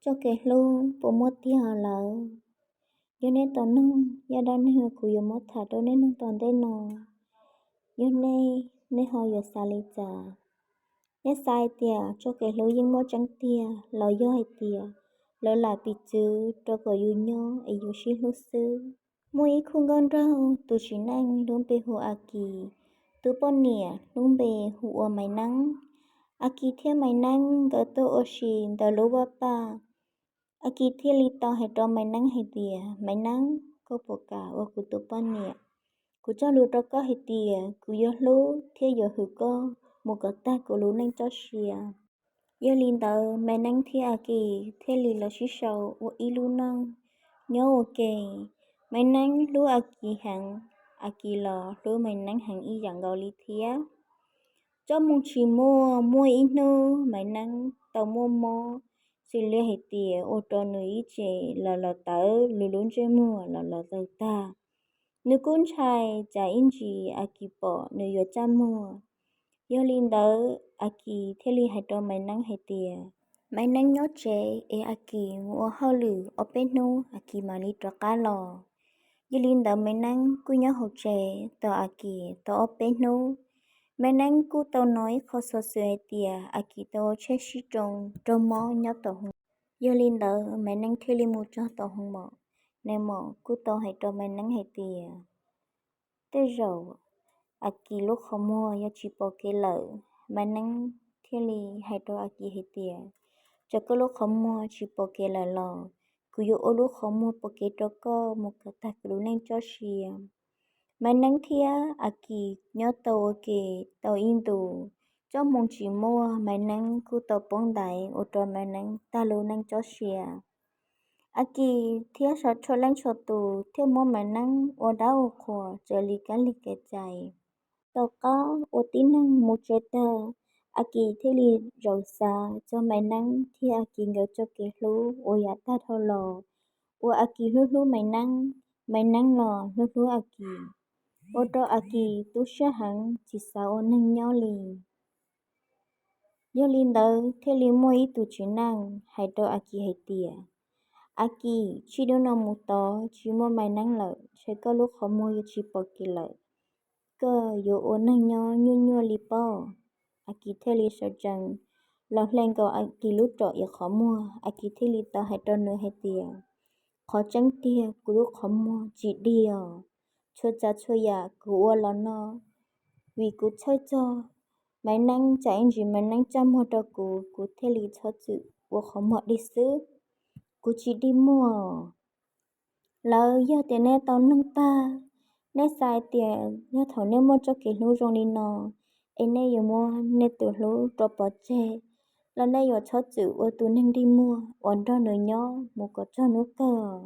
Txoj kev hlub puas muaj tiag lawm? Yog nej tau nug zaj dab neeg kuv yuav muab tham rau nej nug tom ntej no, yog nej, nej ho yuav xav li cas? Nej xav hais tias txoj kev hlub yeej muaj tseeb tiag los yog hais tias lawv lam piv txwv rau kom yus nyob es yus sib hlub xwb? Muaj ib khub nkauj nraug, tus txiv neej lub npe hu Akis, tus poj niam lub npe hu ua Maiv Neeb. Akis thiab Maiv Neeb nkawd tuaj ua si ntawm lub vaj paj. Akis thiaj li tau hais rau Maiv Neeb hais tias, Maiv Neeb, koj puas kam ua kuv tus poj niam? Kuv cog lus rau koj hais tias kuv yuav hlub thiab yuav hwm koj mus kom tag kuv lub neej txoj sia. Yog li ntawd Maiv Neeb thiab Akis thiaj li los sib sau ua ib lub neej nyob ua ke. Maiv Neeb hlub Akis heev, Akis los hlub Maiv Neeb heev ib yam nkaus li thiab. Txoj moo tsis muaj, muaj ib hnub Maiv Neeb tau muaj mob, xws li hais tias ua rau nws ib ce los los tawv, nws lub ntsej muag los los tawv tag. Nws kuj ntshai tsam ib ntsis Akis pom nws yuav txaj muag. Yog li ntawd Akis thiaj li hais rau Maiv Neeb hais tias, Maiv Neeb nyob tsev es Akis mus ua hauj lwm ob peb hnub Akis mam li rov qab los. Yog li ntawd Maiv Neeb kuj nyob hauv tsev tos Akis tau ob peb hnub. Maiv Neeb kuj tau hnov ib qho xov xwm hais tias Akis tau ua tsheb sib tsoo raug mob nyob tom hoo. Yog li ntawd Maiv Neeb thiaj li mus txog tom hoo mom. Nais mom kuj tau hais rau Maiv Neeb hais tias, tej zaum Akis lub qhov muag yuav tsis pom kev lawm. Maiv Neeb thiaj li hais rau Akis hais tias, txawm koj lub qhov muag tsis pom kev lawm los kuv yuav ua lub qhov muag pom kev rau koj mus kom tag kuv lub neej txoj sia. Maiv Neeb thiab Akis nyob tau ua ke tau ib ntus, txoj moo tsis muaj, Maiv Neeb kuj tau poob ntaiv ua rau Maiv Neeb tag lub neej txoj sia. Akis thiab xav tshuaj leej tshuaj tus thiaj muab Maiv Neeb ua dab ua qhuas raws li kab lig kev cai. Tom qab uas tib neeg mus tsev tag, Akis thiaj li zaum xav txog Maiv Neeb thiab Akis nkawd txoj kev hlub uas yav tag dhau los, uas Akis hlub hlub Maiv Neeb, Maiv Neeb los hlub hlub Akis, ua rau Akis tu siab heev tsis xav ua neeg nyob li. Yog li ntawd thiaj li muaj ib tug txiv neej hais rau Akis hais tias, Akis, txij hnub no mus tod tsis muaj Maiv Neeb lawm, ntshe koj lub qhov muag yuav tsis pom kev lawm. Koj yuav ua neeg nyob nyuaj nyuaj li pob. Akis thiaj li sawv tsees los hle nkaus Akis lub rom iav qhov muag, Akis thiaj li tau hais rau nws hais tias, qhov tseeb tiag kuv lub qhov muag tsis dig os. Txhua tsav txhua yam kuv ua los no vim kuv txhawj txog Maiv Neeb, tsam ib ntsis Maiv Neeb txaj muag rau kuv, kuv thiaj li txhob txwm ua qhov muag dig xwb. Kuv tsis dig muag. Lawv, yog tias nej tau noog tag, nej xav hais tias yog thaum nej muaj txoj kev hlub zoo li no, es nej yuav muab nej tus hlub rau pov tseg, los nej yuav txhob txwm ua tus neeg dig muag uas nrog nws nyob mus kom txog hnub kawg.